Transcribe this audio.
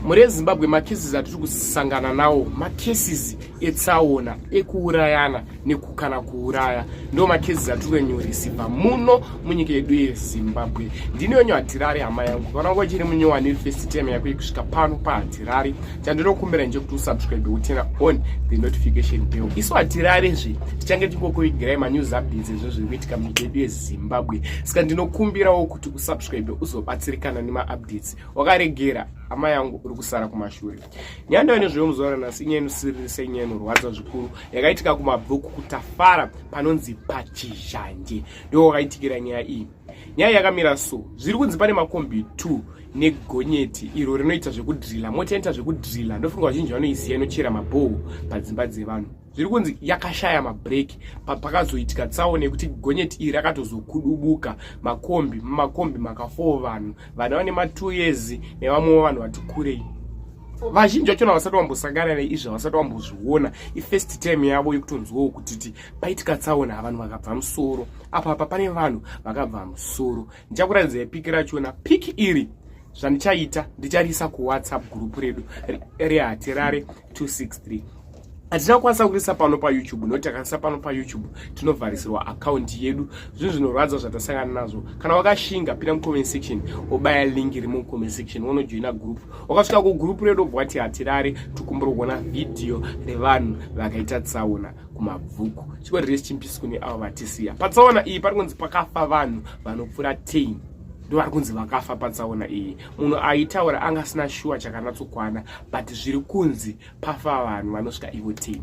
Mhuri yeZimbabwe, macases atiri kusangana nawo macases etsaona, ekuurayana nekukana kuuraya, ndo macases atiri kunyorisiva muno munyika yedu yeZimbabwe. Ndini wenyu Hatirari, hama yangu. Kana wanga uchiri munyowani, iri first time yako yekusvika pano paHatirari, chandinokumbira ndechekuti usubscribe, uturn on the notification bell. Isu Hatirari zve tichange tingokuigirai manews updates ezvo zviri kuitika munyika yedu yeZimbabwe. Saka ndinokumbirawo kuti usubscribe, uzobatsirikana nemaupdates. Wakaregera, hama yangu, uri kusara kumashure. Nyaya ndaiva nezveyo muzuva ranhasi inyaya inosiririsa, inyaya inorwadza zvikuru, yakaitika kuMabvuku, kuTafara, panonzi paChizhanje. Ndo wakaitikira nyaya iyi. Nyaya yakamira so: zviri kunzi pane makombi 2 negonyeti iro rinoita zvekudrilla, mota inoita zvekudrilla. Ndofunga vazhinji vanoiziva, inochera mabhoho padzimba dzevanhu. Zviri kunzi yakashaya mabhreki. Pakazoitika tsaona yekuti gonyeti iri rakatozokudubuka makombi. Mumakombi makafowo vanhu, vana vane ma2 years nevamwewo vanhu vati kurei. Vazhinji vachona vasati vambosangana neizvi, vasati vambozviona, ifirst time yavo yekutonzwawo kutiti paitika tsaona, vanhu vakabva musoro. Apa apa pane vanhu vakabva musoro. Ndichakuratidzai pic rachona. Pic iri, zvandichaita, ndicharisa kuWhatsApp group redu reHatirare 263. Hatina kukwanisa kurisa pano paYouTube nokuti takarisa pano paYouTube tinovharisirwa akaunti yedu. Zvinhu zvinorwadza zvatasangana nazvo. Kana wakashinga, pinda mucomment section, obaya link iri mucomment section, unojoina group. Wakasvika kugroup redu, obva wati "Hatirare", tikumbura kuona vhidhiyo revanhu vakaita tsaona kuMabvuku. Chikori rest in peace kune avo vatisiya patsaona iyi. Pari kunzi pakafa vanhu vanopfuura 10, ndo vari kunzi vakafa patsaona iyi. Munhu aitaura anga asina shuwa chakanatsokwana, but zviri kunzi pafa vanhu vanosvika ivo 10.